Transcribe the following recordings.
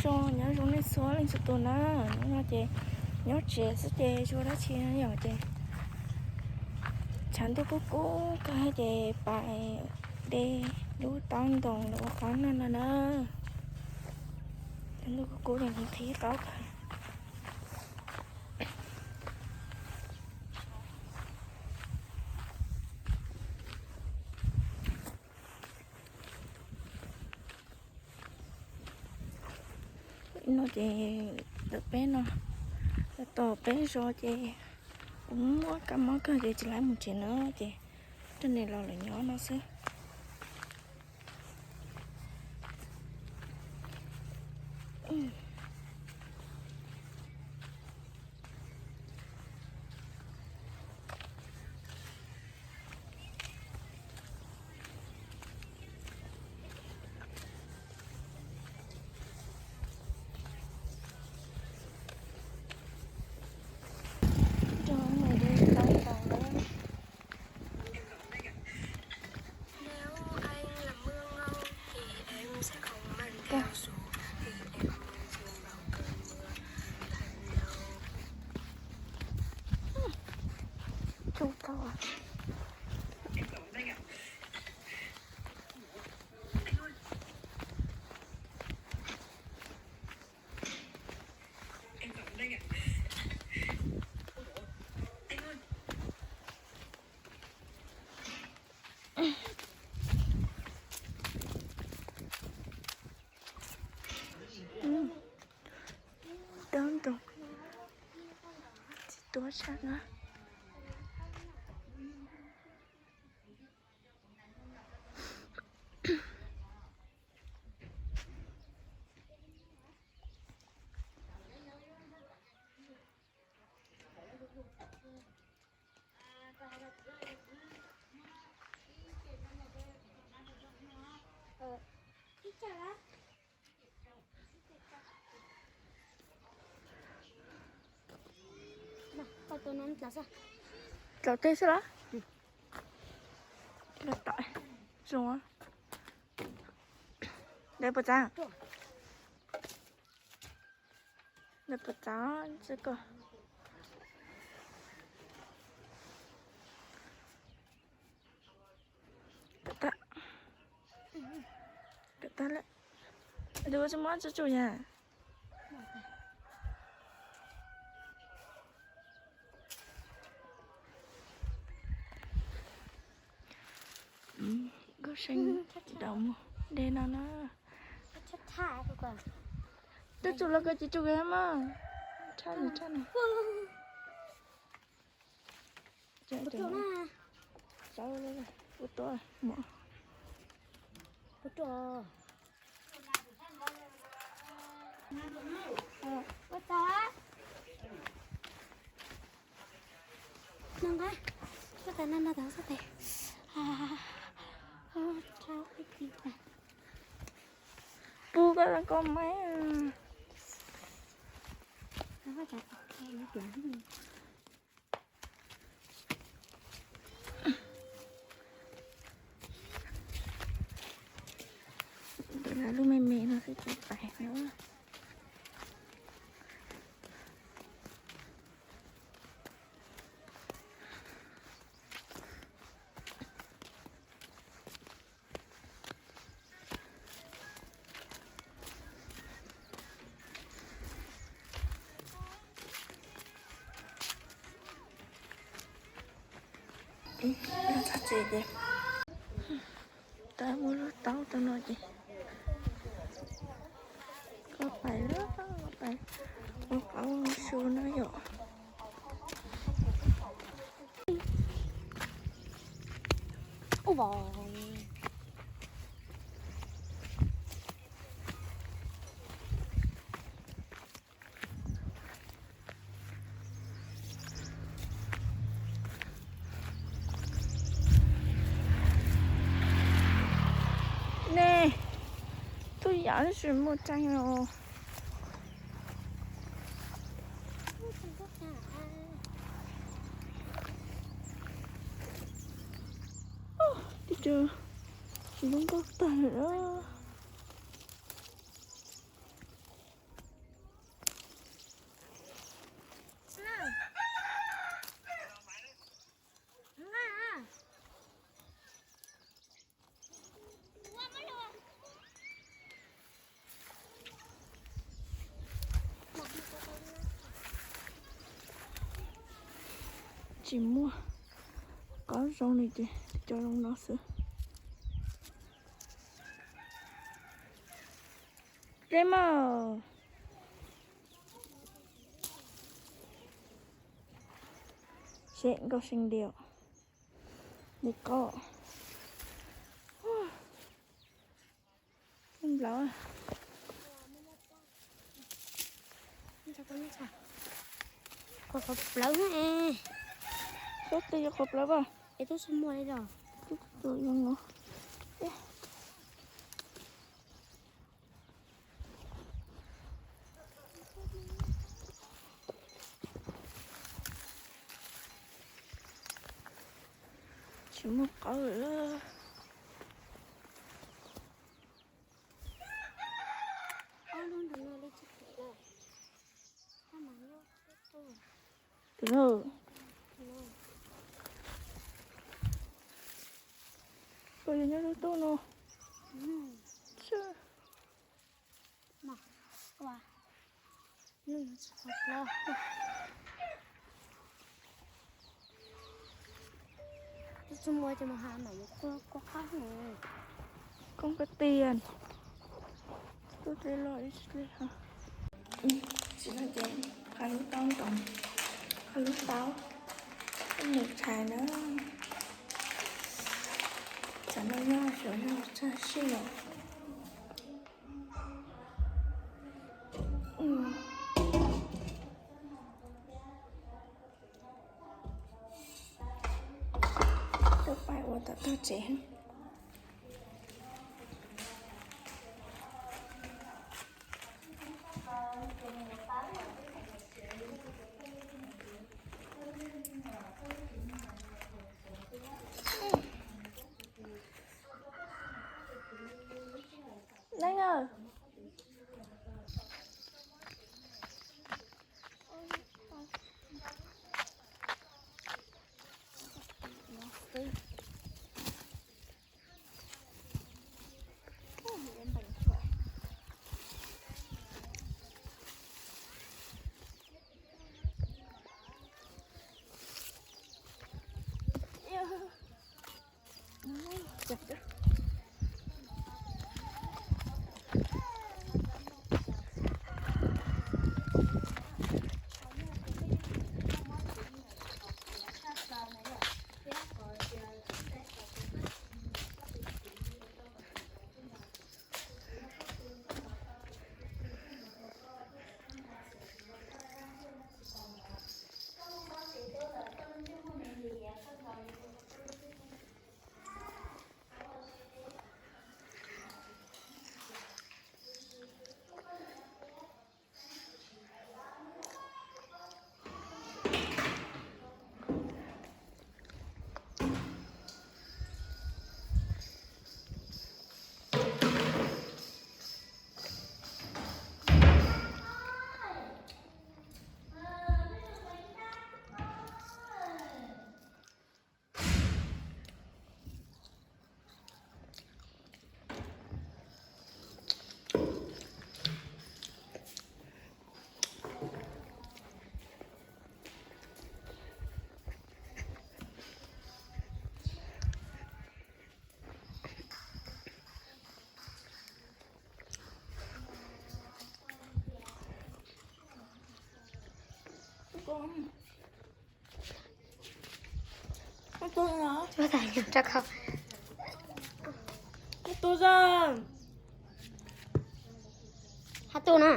Zoo, nyob zoo nej txhua leej txhua tus na. Hnub no ces nyob tsev xwb ces tsis ua dab tsi yom ces tshav ntuj kub kub kawg ces pais de lub taub ntoo los ua qaub noj no na. Tshav ntuj kub kub ces nqhis qaub kawg. No ces ntawm peb no, tos peb zos ces kuv muaj kab mob kawg ces tsis laib mus tsev na ces rau niam laus lawv nyob no xwb. Taub ntoo tsis tuab tshaj na. Tau tej xwb los? Zoo. Lawv puas txav? Lawv puas txav tsi ko? Kam tag, kam tag lawm. Tus ua tsis muab tsuj tsuj yam. Nkauj See dam mus de no na. Tsuj tsuj los koj tsis tsuj kiag mas. Tshaj li tshaj no. Ua tuaj mus. Ua tuaj. Ua tau. No nqa, koj tas no no tas xab tes. Pub koj koj maib. Lub me me no xwb tsis pais na. Txog tsev ces tau muab lub taub rau no ces koj pais lawm, koj pais ua qaub su na yom. Ua vos. Ne, tub yam tab sis muaj tseeb os. Tsis zoo nkauj tag lawm. Tsis muaj qab zoo li ces cov zoo no xwb. Dlej mas, seb nkauj see diam li qub. Nplawv. Qhuav qhuav plawv. Xyov twg yuav qhuav plawv as. Es tub xub muag li los. Tub tus zoo no. Tsis muaj qawv lawm. Tus no, koj yuav nyob lub tub no. Koob koj tiag, tub dlej loj ib tsis dlej ha. Tsis no ces qhov lub taub ntoo, qhov lub taub, lub nws tshais na. Tsam no nyob xyov yog tsag sij los. Tuaj pais ua tom tog tsev. Leej a. Tus no. Tus no. Hab tus no.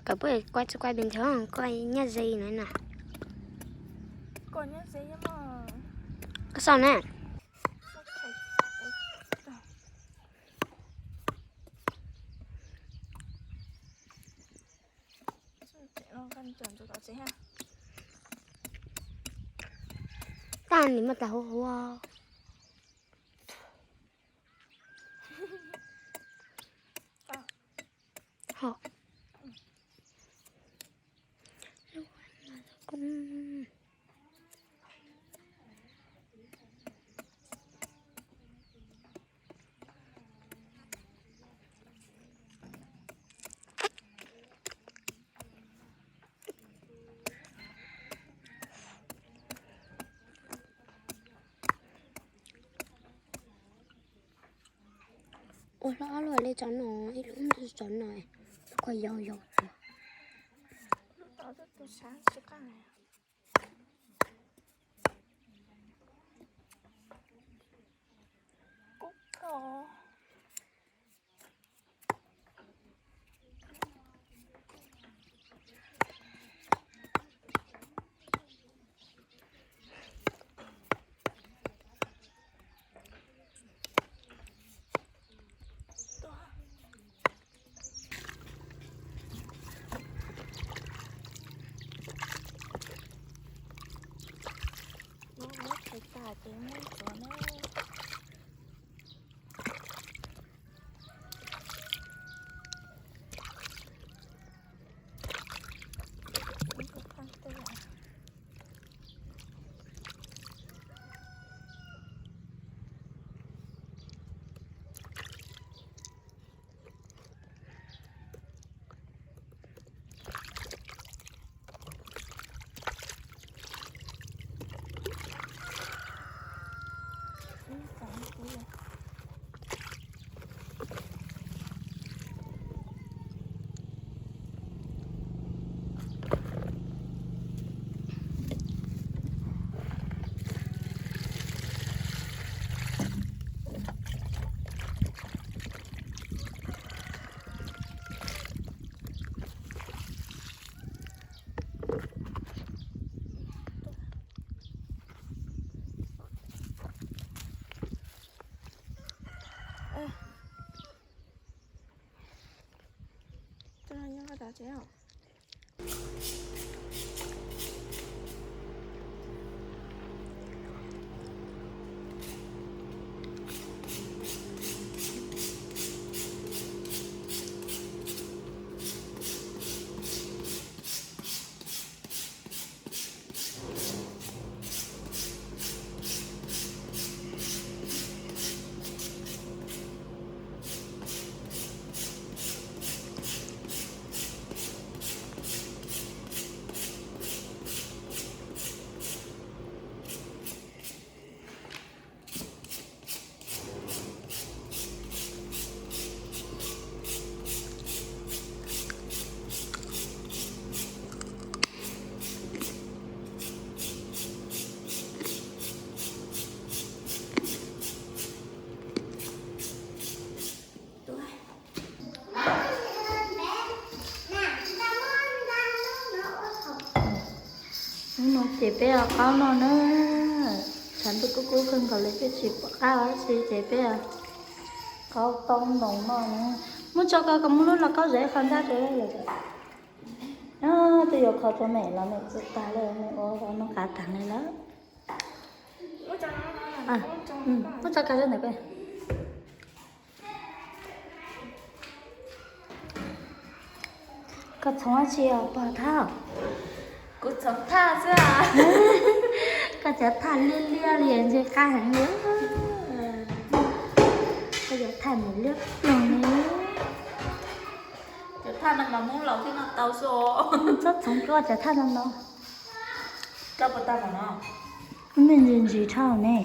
Koj puas quay tsis quay bình thường, quay nhá dây này nè. Koj sau nè. Tag nws mas tas hua hua. Ho. Ua hlo ob lub li cov no, ib lub cov no, lub ko yau yau. Hnub no ces peb ua qaub noj na. Tshav ntuj kub kub kawg nkaus li twb tsis pom qab ua dab tsi ces peb ua qaub taub noos noj na. Muab tso ko, koj muab lub lauj kaub zes qhov ntab rau lawm. Twb yuav kho rau mem los mem txi tag lawm, mem ua noj qab tag li lawm. Muab tso ka ntawm ko. Koj txhoov dab tsi os pog Thaj? Kuv txhoov thaj xwb. Koj cov thaj liab liab li ntse qab heev li. Koj cov thaj nws liab ploog li. Cov thaj no mas Hmoob laus thiaj noj tau xwb. Txhob txhoov koj cov thaj no no. Koj puas tau mom no? Me ntsis ntsis dhau ne.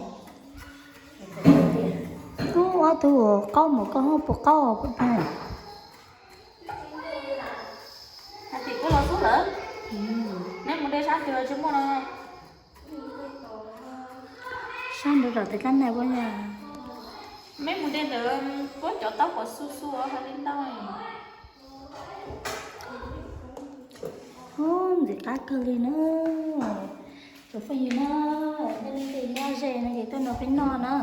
Ub, ob tug qaub mus koj ho puas qaub puas tau? Hais tias kuv los xub lawm. Neb mus de sab twg tsis muaj no? Sab nraud zom tes kab nais puab yog. Meb mus de ntawd puab cov taub kom xu xu hais li ntau. Ub, ntxim qab kawg li na. Cov phooj ywg na, yog leej twg nyob ze no ces tuaj nrog peb noj na.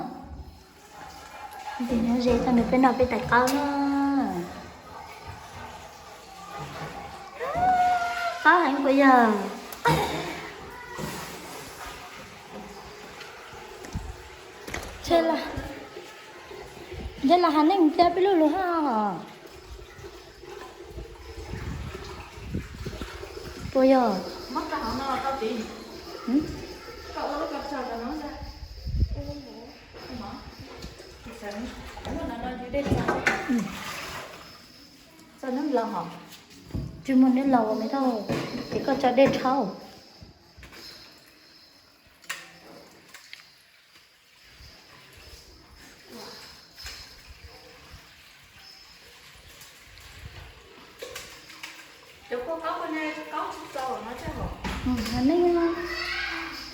Leej twg nyob ze tuaj nrog peb noj peb tais qaub na. Qaub heev puas yog? Ntshe los has neej cia peb lub lug hab os. Puas yog? Tsis muaj dej laus me tub, ces koj tso dej rhaub. Ua neej,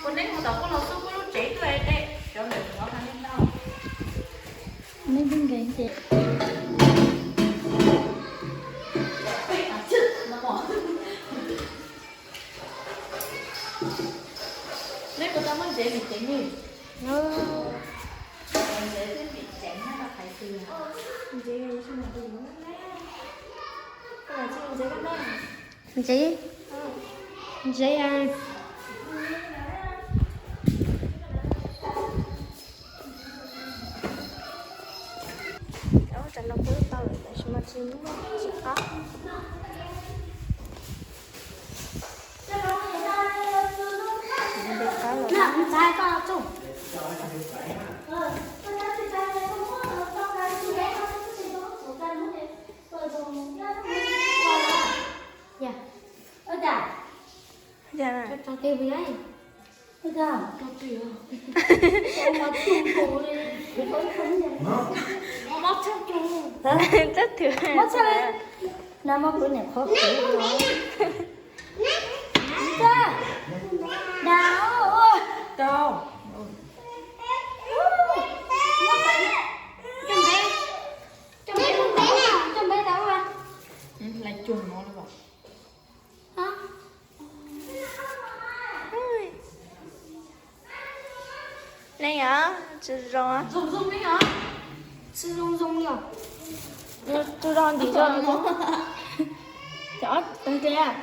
ua neej mus tom koj los xub koj lub tsev tuaj dej cov ntawm no ha neej tau. Neej nkees ces neb puas tau muaj ntsev vim tsev nws? Ntsev, ntsev, ntsev. Tsam no kuv tau lawm tab sis mas tsis muaj tsis qab. Tab thwm. Neeg os, tsis zoo. Tsis zoo zoo li os. Tsis zoo ntim zoo. Cov tag tes.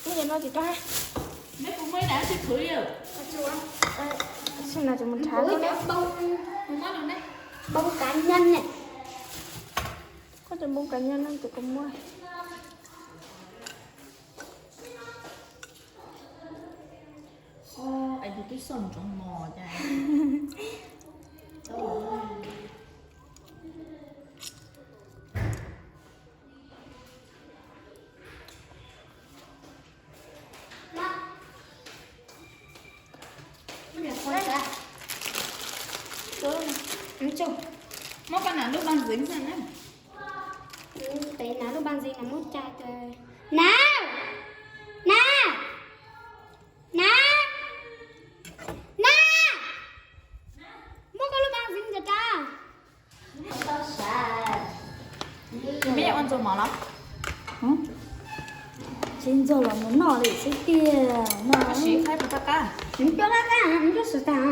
Ub, no tsis kab. Neb puas muaj ib daim tsis khwv li? Xyoo no tsis mus nrhav koj ne. Boo kav nyob ne. Koj tus boo kav nyob no ces kuv muaj. Es yus twb xauj ntsoov mos cas. Muab koj nam lub npaj ntxeev xwb na. Peb nam lub npaj ntxeev no muab cai. Nam! Nam! Nam! Nam! Muab koj lub npaj ntxeev ntawd rau. Meb ua ntxuag mov los? Tsis ntxuag los mus noj li xwb tiag no. Siv qab puas tau qab? Siv coj qab qab, siv tag.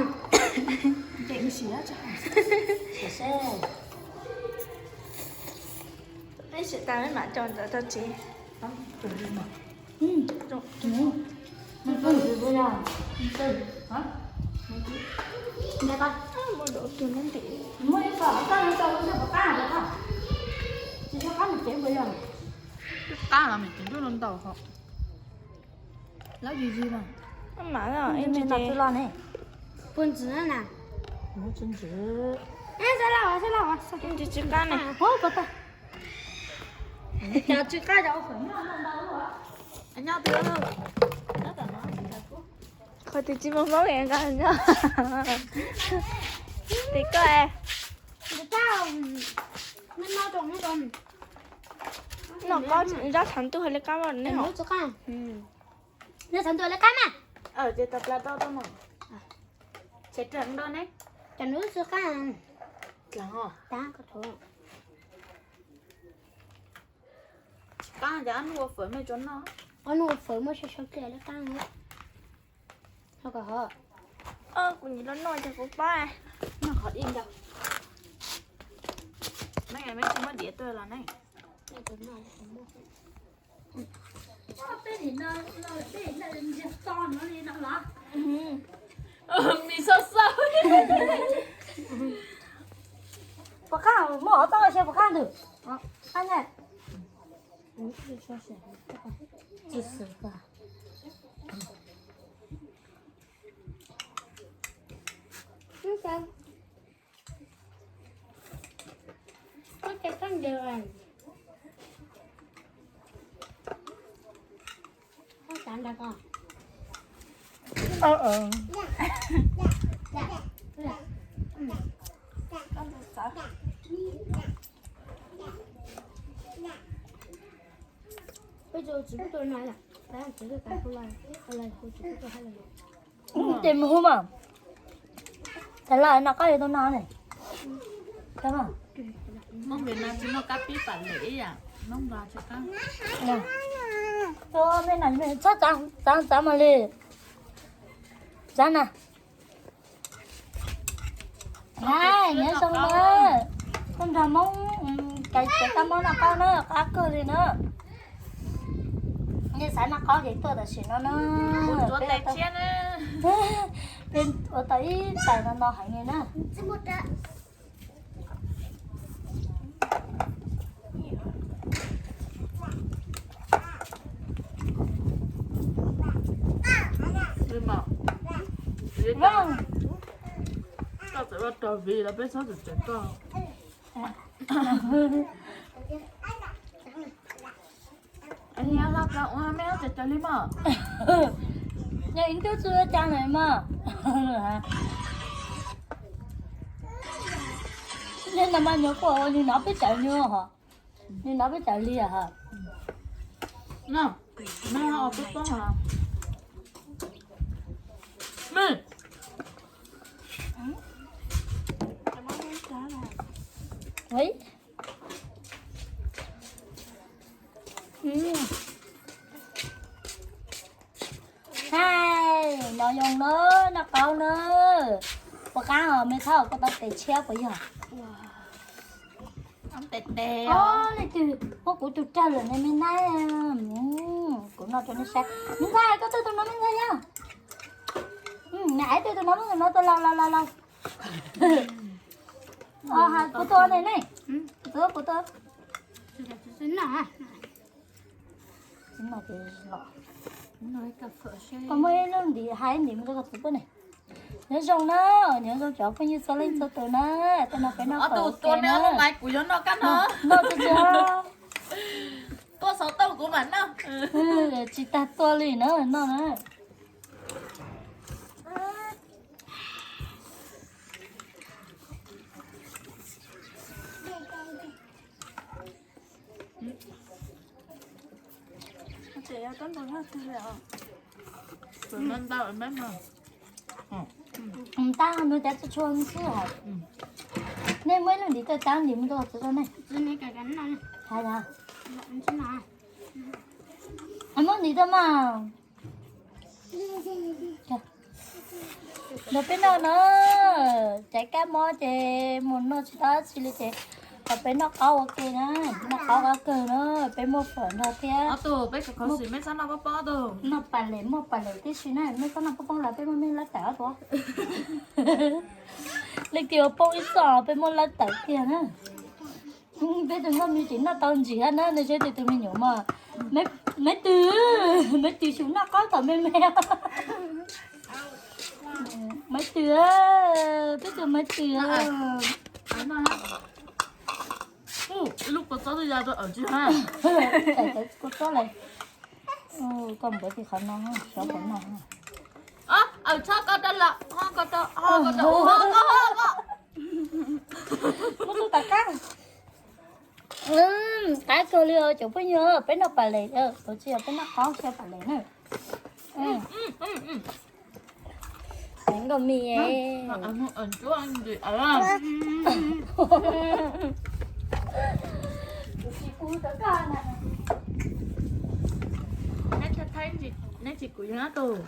Ces siv tag. Peb siv tag mam coj ntawd rau tsev. Qab los mas cev ntuj no ntau hos. Lawv yig yig mas. Mam no ib me no tsis los ne. Puas ntxim na? Tsis ntxim. Tsis los, tsis los. Tsis tsis qab ne. Cov tsis qab cov ua fawm noj ntau ntau. Nyob twg? Qhov twg tsis muaj Hmoob li nqa nyob. Tim koj es. Noj qab, zab tshav ntuj hais li qab ne. Zab tshav ntuj hais li qab mas. Ces tau pla do tau mas. Ces raws do ne. Cas nws tsis qab. Tsis qab ces ob hnub ua fawm mej tsuas noj. Ob hnub ua fawm muaj sau sau kiag li qab. Ho kom ho. Kuv nim los noj ces kuv pab. Noj qhov dib ntawd. Mej, mej tsis muab diav tuaj los ne. Mis xav xav. Puas qab, muab ov txoj xyaw puas qab ntawd. Qab ntag. Ces mus hu mas. Tes laj no qab yuav tau no ne. Txhob txav txav mas li. Txav na. Hais, nyob zoo na. Koj nrog Hmoob, cov kab mob noj qaub na, qab kawg li na. Nej xav noj qaub ces tuaj tam sim no na. Peb ua tau ib tais no no heev li na. Koj txawm ua raug vim los peb txhob txwm tseem koj. Nyob ib hnub txhua tsav li mas. Nej no mas nyuam qhuav ua li no peb tsav nyuam hos. Li no peb tsav li hos. Hais, nyob zoo na, noj qaub na. Puas qab os me thawj, koj tau tes tshiab puas yog? Leej twg muab kuv tus rag lawm ne me ntxhais? Kuv noj rau nej saib. Me ntxhais, koj twb tus no me ntxhais yog? Nws twb tus no me ntxhais no tus laus laus laus laus. Kuv tua ne ne. Kuv tua, kuv tua. Koj muaj ib lub ntiv hais ntiv mus rau koj txiv pub ne. Nyob zoo na, nyob zoo cov phooj ywg txhua leej txhua tus na, tej no peb noj qab na. Kuv yuav noj kab no. Noj tsis tag. Tua xov tooj kuv mam noj. Tsis tag tua li na, noj na. Ntau nws cov tsis tshua xwb hos. Nej muab ib lub ntiv tuaj cab ntiv mus rau txiv rau nej. Hais muab ntiv tuaj mas. Nrog peb noj na, caiv kab mob ces mus noj tsis tau tsi li ces kom peb noj qaub ua ke na, noj qaub qab kawg na, peb muaj fawm nrog thiab. Noj pas lem muaj pas lem tib si na, mej txhob noj poob poob los peb muaj mej lab tawm ob tuav. Leej twg ua poob ib txoj peb muaj lab tawm kiag na. Peb tus nkauj me tseem noj tau ntsim na, nej saib tus me nyuam mas. Maiv Twm, Maiv Twm xyum noj qaub thaum me me. Maiv Twm, peb tus Maiv Twm. Ib lub kua txob twb ya rau awm tsis ha. Kua txob lawm. Koj npawv ti qhov no, xyov puas noj. Awm txhob koj rau lawm, ho koj rau, ho koj rau, ho koj, ho koj. Muab tub tas qab. Qab kawg li os cov phooj ywg, peb noj pas lem, kuv tsis yog peb noj qaub xyaw pas lem na. Nkauj me. Neb tsis kuv yog tus.